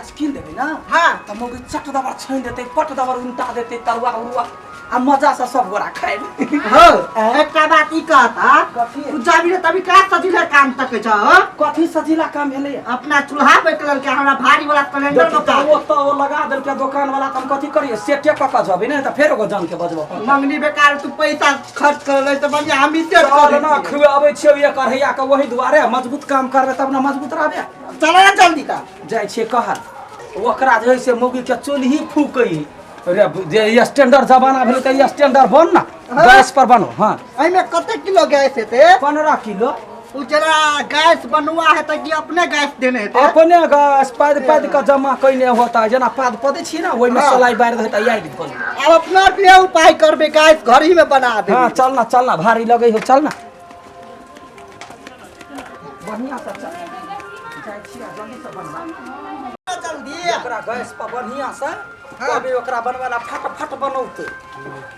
Gas कीन देबै ना। हाँ। तऽ मौगी चट दबर छानि देतै, पट दबर उनटा देतै तरुआ उरुआ आ मजा से सब गोरा खाएब। हो, एकटा बात ई कहता। कथी? तू जाबी रे तभी का सजिला काम तकै छ हो? कथी सजीला काम भेलै? अपना चूल्हा बैठ लेलकै, हमरा भारी वाला सिलेंडर देखी बता। तऽ ओ तऽ ओ लगा देलकै दोकान वाला, तऽ हम कथी करियै? सेटे कऽ कऽ जबै ने तऽ फेर एगो जान के बजबऽ पड़तै। मंगनी बेकार तू पैसा खर्च कर ले तऽ बढ़िया हम सेट कर चल ना, खुआबै छियौ एक अढ़ैया के, ओही दुआरे मजबूत काम करबै तब ने मजबूत रहबै। चल ना जल्दी का। जाइ छियै कहल ओकरा जे है से मौगी के चूल्ही फूकै है रे, जे स्टैंडर्ड जमाना भेलै तऽ स्टैंडर्ड बन ना। हाँ। गैस पर बनो। हाँ। एहिमे कते किलो गैस हेतै? 15 किलो। उ जरा गैस बनवा हेतै कि अपने गैस देने हेतै? अपने गैस पाद पाद के जमा कैने होता, जेना पाद पदै छी ना ओहिमे। हाँ। सलाई बारि देतै आगि धोल। आब अपना भी उपाय करबै, गैस घर ही में बना देबै। हाँ, चल ना, चल ना, भारी लगै हो, चल ना, बढ़िया से चल। जाइ छियै जल्दी से बनवा। जल्दी। ओकरा गैस पर बढ़िया से हाँ। कहबै ओकरा बनबै ला, फटाफट बनौतै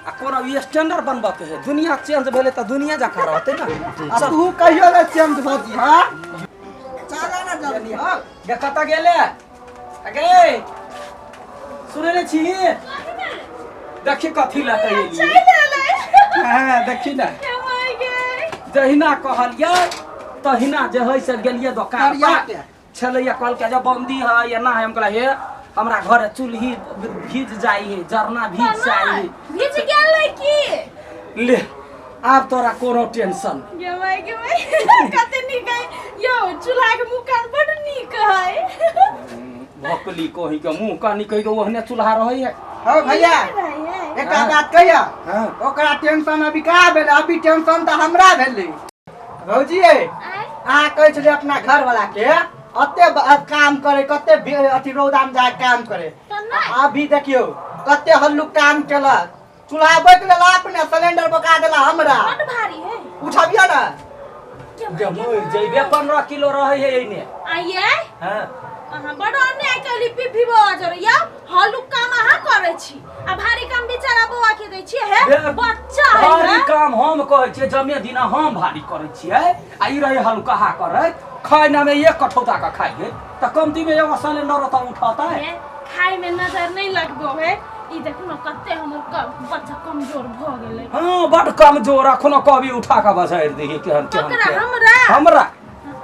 आ कोनो ई स्टैंडर्ड बनबऽ के है। दुनिया चेंज भेलै तऽ दुनिया जकाँ रहतै ने। आ चल। तू कहियो ने चेंज भऽ जी। हाँ, चल ना जल्दी। हाँ। गे, कतऽ गेले गे? सुनै नहि छी? देखी कथी लऽ कऽ एलियै। हाँ, देखी ने, जहिना कहलियै तहिना जे है से गेलियै दोकान करिया पर। के। छलैया, कहलकै जे बंदी है एना है। हम कहलियै हे, हमरा घर चूल्ही भीज जाइ है, जरना भीज जाइ है। भीज गेलै की? ले, आब तोरा कोनो टेंशन नहि। गे माय, गे माय, कते नीक है यौ चूल्हा के मुँह कान, बड नीक है। भोकली कही के मुंह कानी कही के ओहने चूल्हा रहै है। हाँ भैया, एकटा हाँ। बात कहिया? हाँ। ओकरा टेंशन अभी कहाँ भेलै? अभी टेंशन तऽ हमरा भेलै। भौजी, अहाँ कहै छलियै अपना घर वाला के अते काम करे, कते अथी रौदा में जाके काम करे। तऽ नहि। अभी देखियौ कते हल्लुक काम केलक, चूल्हा बैठ लेला अपने, सिलेंडर पका देला हमरा। बड भारी है। उठबियो ना। जे मरि जइबे, 15 किलो रहै है एने। आइए। हाँ। अहाँ बड अन्याय कैली पीपी बौआ जरे यौ। हल्लुक काम अहाँ करै छी आ भारी काम बेचारा बौआ के दै छी हे। बच्चा है भारी ने? काम हम कहै छियै, जमे दिना हम भारी करै छियै आ ई रहै हल्काहा करैत। खाना में एक कठौता के खाइ है तऽ कमती में एगो सिलेंडर ओतऽ उठतै। हे, खाय में नजर नहीं लगबो है। ई देखू ने कते हमर बच्चा कमजोर भ गेलै। हाँ, बड कमजोर, अखनो कभी उठा के बजारि दही केहन केहन ककरा? के। हमरा? हमरा।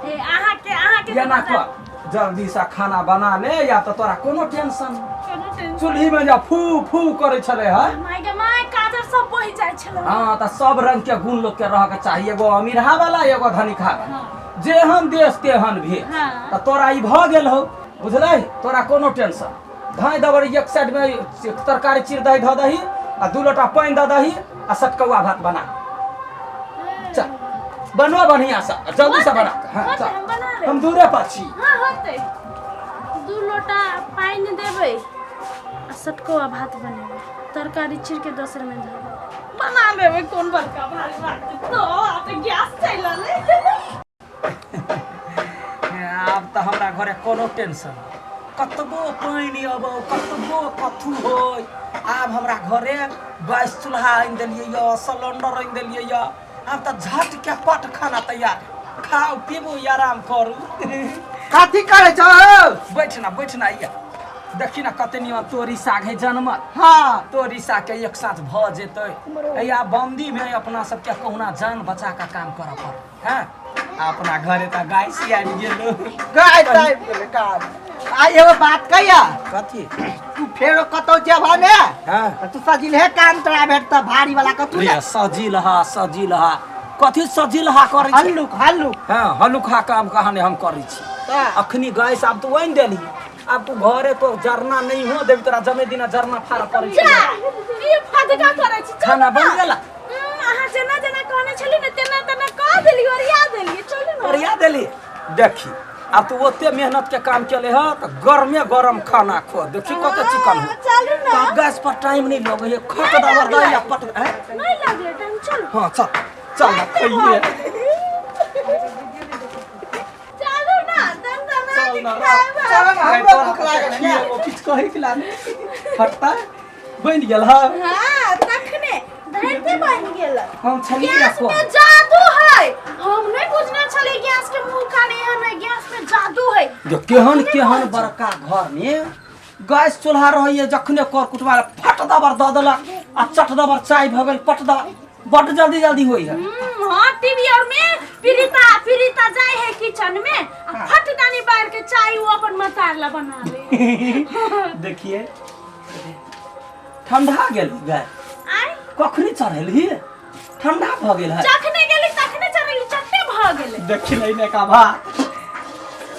ए, अहाँ के, अहाँ के। एना कर, जल्दी से खाना बना ले या तऽ तोरा कोनो टेंशन नहि। कोनो टेंशन। चूल्ही में जा फू फू करै छलै है। माय गे माय, काजर सब बहि जाइ छलै। हाँ, तऽ सब रंग के गुण लोग के रह के चाही, एगो अमीरहा वाला, एगो धनिकहा वाला। जेहन देश तेहन भेष। हाँ। तऽ तोरा ई भऽ गेल हौ, बुझलै? तोरा कोनो टेंशन धाइ दबर, एक साइड में तरकारी चीर दही धऽ दही आ दू लोटा पानि दऽ दही आ सटकौआ भात बना। चल, बनवा बढ़िया से, जल्दी से बना। हाँ। होतै, चल। हम बना लेब। हम दूरे पर छी। हाँ, होतै। दू लोटा पानि देबै आ सटकौआ भात बनेबै, तरकारी चीर के दोसर में धरबै, बना लेबै। कोन बड़का भारी बात छै? तो आब तऽ गैस चलि एलै। आब तऽ हमरा घरे कोनो टेंशन नहि। कतबो पानि अबौ, कतबो कथू होय, आब हमरा घरे गैस चूल्हा आनि देलियै यऽ, सिलेंडर आनि देलियै यऽ। आब तऽ झट के पट खाना तैयार, खाउ पीबू आराम करू। कथी करै छौ? बैठ ना, बैठ ना। ये देखी ना कते निमन तोरी साग है जनमल। हाँ। तोरी साग के एक साथ भऽ जेतै। या बंदी में अपना सबके कहुना जान बचा के काम करऽ पड़त। हैं, अपना घरे तऽ गाय से आबि गेलो। गाय तऽ आबि गेलै काम। आ एगो बात कहिया? कथी? तू फेरो कतौ जेबह ने हाँ। तऽ तू सजिलहे काम तोरा भेटतऽ, भारी वाला कतौ रे सजिलहा, सजिलहा कथी सजिलहा करै छी? हल्लुक, हल्लुक। हाँ, हल्लुकहा काम कहानी हम करै छी। तऽ अखनी गैस आब तू आनि देलही, आब तू घरे तो जरना नहीं हो देबी, तोरा जमे दिना जरना फाड़ पड़ै जा, छै। ई फदका करै छी, चलू खाना ना। बनि गेला? अहाँ जेना जेना कहने छली ने तेना तेना कह देली, ओरिया देलियै, चलू ने। ओरिया देली। देखी, आब तू ओते मेहनत के काम केले ह तऽ गरमे गरम खाना खो। देखी कते चिकन हो। हाँ, चलू ना। तऽ गैस पर टाइम नहीं लगे है, खट नहीं दबर लगलै। दही आ पट हैं? नहीं लगलै टाइम, चलू। हाँ, चल चल ना, खइए। चलू ना, दन दन चल ना, खायब। चल ना, हमरो भूख लागल है ने। किछु कहै के ला नहीं हटता बनि गेल। हाँ। हाँ, तखने धरते बनि गेल। हम छलियै गैस को में जादू है, हम नहीं बुझने छलियै गैस के मुंह कान एहन है, गैस में जादू है। जो केहन केहन बड़का घर में गैस चूल्हा रहैए, जखने कर कुटवा फट दबर दऽ देलक आ चट दबर चाय भऽ गेल, पट दबर बड जल्दी जल्दी होइ है। हाँ, टीवी और में पीड़िता पीड़िता जाय है किचन में आ फट दानी बाहर के चाय वो अपन मतार ला बना ले। देखिए, ठंडा गेल गाय। आय? कखनी चढ़ेलही? ठंडा भऽ गेल है। जखने गेली तखने चढ़ेली, चट्टे भऽ गेलै। देखी नहीं का भात।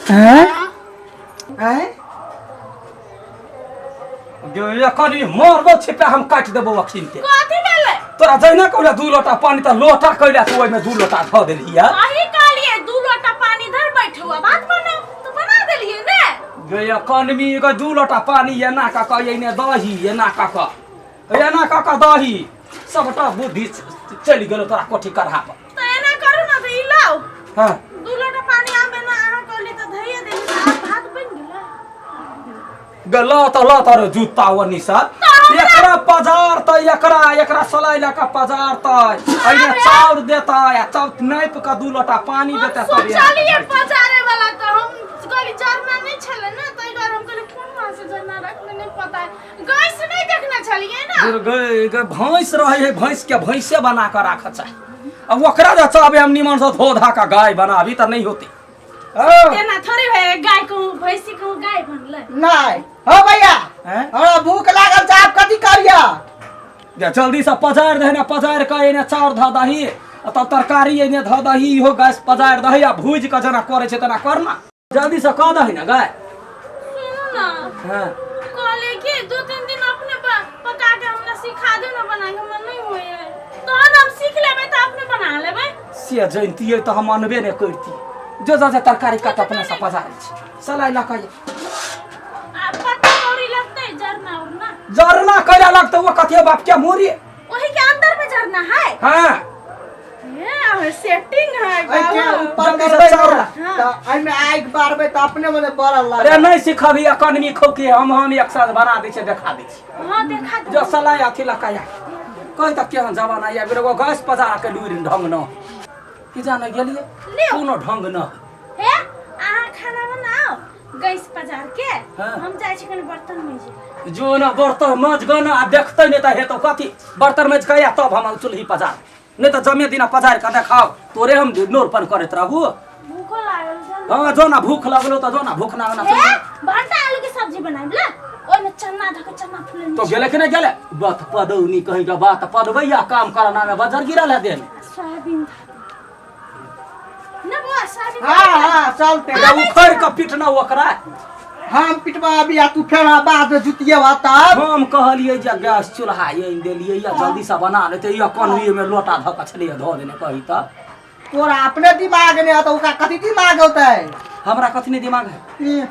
हैं हैं? कनि मरबो छिपा, हम काटि देबो अखिन के। कथी भेलै? तोरा जहिना कहला 2 लोटा पानी, तऽ लोटा कैला तू ओहिमे 2 लोटा धऽ देलही है। अही कहलिए 2 लोटा पानी धर, बैठू आ भात बनाओ, तो बना देलिए ने। गे कनमी के 2 लोटा पानी एना कऽ कऽ एने दही, एना कऽ कऽ, एना कऽ कऽ दही, सबटा बुद्धि चलि गेलो तोरा कोठी करहा पर। तऽ एना करू ने, तऽ ई लाउ। हाँ। 2 लोटा पानी आबे ना, अहाँ कहली तऽ धइए देली, तऽ आब भात बनि गेलै। गे ल तऽ ल तोर जूता ओनी सर, एकरा पजार तऽ एकरा एकरा सलाई लऽ कऽ पजार तऽ एहिमे चाउर देतै आ चाउर नापि कऽ 2 लोटा पानी हम देतै तब। सोचलिए पजारे वाला, तऽ हम कहली जरना नहीं छलै ना, ताहि दुआरे हम कहली कोन माँ से जरना रखने नहीं पता है, गैस नहीं देखने छलिए ना। गे गे भैंस रहे है, भैंस के भैंसे बना कऽ राखऽ चाही, आ ओकरा जे चाहबै हम निमन से धो धा कऽ गाय बनाबी तऽ नहि होतै। तेना थोड़े भए, गाय कहूँ भैंसी कहूँ गाय बनलै? नहीं हो भैया। हैं? हमरा भूख लागल छै, आब कथी करिया? जे जल्दी से पजारि दही ने, पजारि कऽ एने चाउर धऽ दही आ तब तरकारी एने धऽ दही, इहो गैस पजारि दही आ भूजि कऽ जेना करै छै तेना कर ना, जल्दी से कऽ दही ने गाय। सुनू ना। हाँ। कहले कि 2-3 दिन अपने पका के हमरा सिखा दे ना बना के, हमरा नहीं होय है, तहन हम सीख लेबै तऽ अपने बना लेबै। से जनितियै तऽ हम अनबे नहि करितियै। जो जा जा, तरकारी काट, अपने से पजारै छी, सलाइ लऽ कऽ। आ पत्ता कौड़ी लगतै जरना उरना? जरना कैला लगतै? ओ कथिया बाप के मूरी। वही के अंदर में जरना है। हाँ। ये सेटिंग है। एहिके बाबा। ऊपर जल्दी से करबै चाउर ने, ला। तऽ एहिमे आगि बारबै तऽ अपने मने बरल अरे लागत। नहीं सिखबी अकनमी खौके, हम एक साथ बना दै छियै, देखा दै छियै। हाँ, देखा दो। जो सलाइ अथी लऽ कऽ कहि तऽ केहन जमाना आबि गेल, एगो गैस पजारा के लुरि ढंग न की जाने गेलियै। लियौ। कोनो ढंग न। हे, अहाँ खाना बनाओ गैस पजार के। हाँ। हम जाइ छी कनि बर्तन माँजै। जो न बर्तन माँज गऽ न, आ देखतै नहि तऽ हेतौ कथी? बर्तन माँजि कऽ आ तब हम चूल्ही पजार, नहि तऽ जमे दिना पजारि कऽ देखाउ तोरे हम नोरपन करैत रहू। भूखो लागल छै। हाँ, जो न भूख लगलो तऽ जो न, भूख ना। हे, भंटा आलू के सब्जी बनाइब ला, ओहिमे चना धऽ के चना फुलेने तो छी। गेले कि नहि गेले? बात पदौनी कहीं के बात पदबैया काम करना में बजर गिरल है देह में। आ सोयाबीन धऽ देब ना बौआ, सोयाबीन? हाँ हाँ, चलते। उखड़ कऽ पिटना ओकरा। हम पिटबा अभी आ तू फेर हमरा बाद में जुतिए तब। हम कहलियै जे गैस चूल्हा आनि देलियै या जल्दी से बना लेते, या कन्हैये में लोटा धऽ कऽ छलियै धऽ देने, कही तऽ। तोरा अपने दिमाग नहीं होता, ओकरा कथी दिमाग होतै? हमरा कथी नहीं दिमाग है? ई,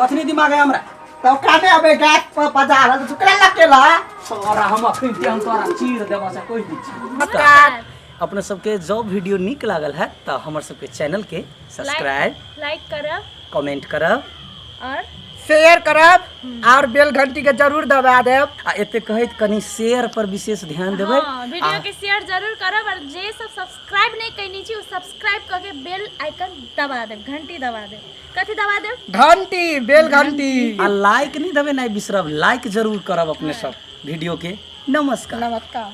कथी नहीं दिमाग है हमरा? तऽ ओकरा नहि अबै गैस पर पजार तऽ ओकरा लकेला। तोरा हम अखन हम तोरा चीर देबऽ से कहि दै छी। नमस्कार। अपने सबके जब वीडियो नीक लागल है तऽ हमर सबके चैनलके सब्सक्राइब, लाइक करब, कमेंट करब और शेयर करब और बेल घंटी के जरूर दबा देब। आ एते कहैत कनि शेयर पर विशेष ध्यान देबै। हाँ, वीडियो के शेयर जरूर करब और जे सब सब्सक्राइब नहीं कैने छी ओ सब्सक्राइब करके बेल आइकन दबा देब, घंटी दबा देब। कथी दबा देब? घंटी, बेल घंटी। आ लाइक नहीं देबै, नहीं बिसरब, लाइक जरूर करब अपने सब वीडियो के। नमस्कार। नमस्कार।